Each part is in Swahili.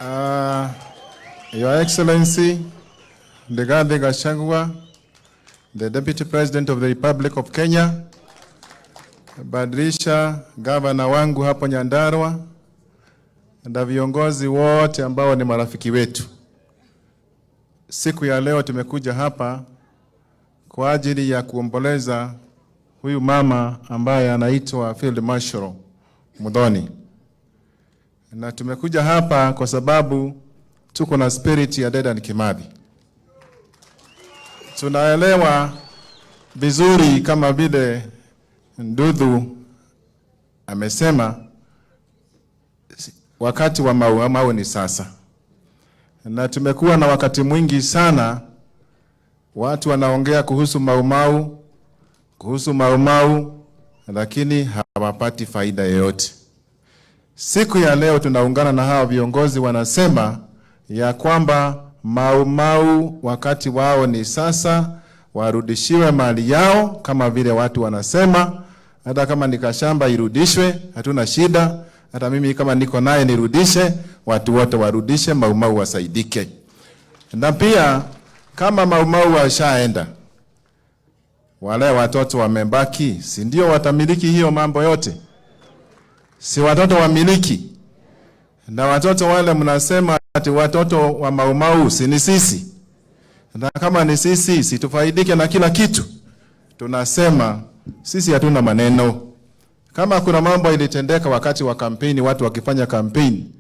Your Excellency, Rigathi Gachagua, the Deputy President of the Republic of Kenya, Badilisha, gavana wangu hapo Nyandarua, na viongozi wote ambao ni marafiki wetu. Siku ya leo tumekuja hapa kwa ajili ya kuomboleza huyu mama ambaye anaitwa Field Marshal Muthoni, na tumekuja hapa kwa sababu tuko na spirit ya Dedan Kimathi. Tunaelewa vizuri kama vile Nduthu amesema, wakati wa Mau Mau ni sasa, na tumekuwa na wakati mwingi sana watu wanaongea kuhusu Mau Mau, kuhusu Mau Mau, lakini hawapati faida yoyote. Siku ya leo tunaungana na hawa viongozi wanasema ya kwamba Mau Mau wakati wao ni sasa, warudishiwe mali yao kama vile watu wanasema, hata kama ni kashamba irudishwe, hatuna shida. Hata mimi kama niko naye nirudishe, watu wote warudishe, Mau Mau wasaidike. Na pia kama Mau Mau washaenda, wale watoto wamebaki, si ndio watamiliki hiyo mambo yote? Si watoto wamiliki? Na watoto wale mnasema ati watoto wa Mau Mau, si ni sisi? Na kama ni sisi, si tufaidike na kila kitu? Tunasema sisi hatuna maneno. Kama kuna mambo ilitendeka wakati wa kampeni, watu wakifanya kampeni,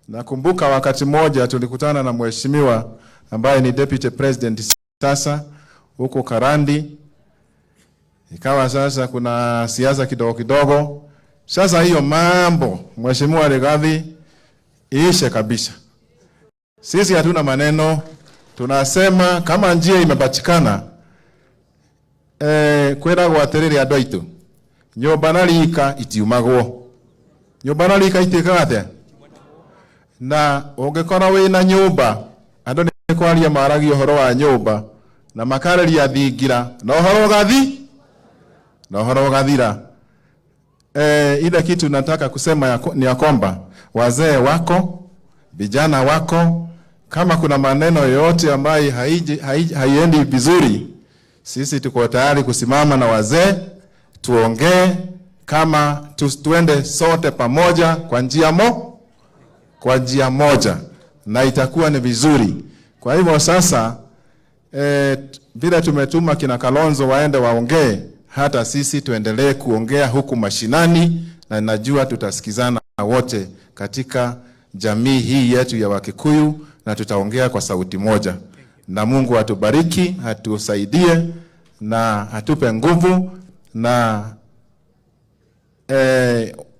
nakumbuka wakati mmoja tulikutana na mheshimiwa ambaye ni deputy president sasa huko Karandi, ikawa sasa kuna siasa kidogo kidogo. Sasa hiyo mambo, Mheshimiwa Rigathi, iishe kabisa. Sisi hatuna maneno, tunasema kama njia imepatikana, kwiragwo atiriri andu aitu, nyumba na rika itiumagwo, nyumba na rika itikaga atia? Na ungikora wina nyumba, andu ni kwaria maragia uhoro wa nyumba na makareria thingira na uhoro ugathi na uhoro ugathira. Ile kitu nataka kusema ni ya kwamba wazee wako, vijana wako, kama kuna maneno yoyote ambayo haiendi vizuri, sisi tuko tayari kusimama na wazee tuongee, kama tuende sote pamoja kwa njia moja, na itakuwa ni vizuri. Kwa hivyo sasa, vile tumetuma kina Kalonzo waende waongee, hata sisi tuendelee kuongea huku mashinani, na najua tutasikizana wote katika jamii hii yetu ya Wakikuyu na tutaongea kwa sauti moja, na Mungu atubariki, atusaidie na atupe nguvu na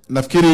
nafikiri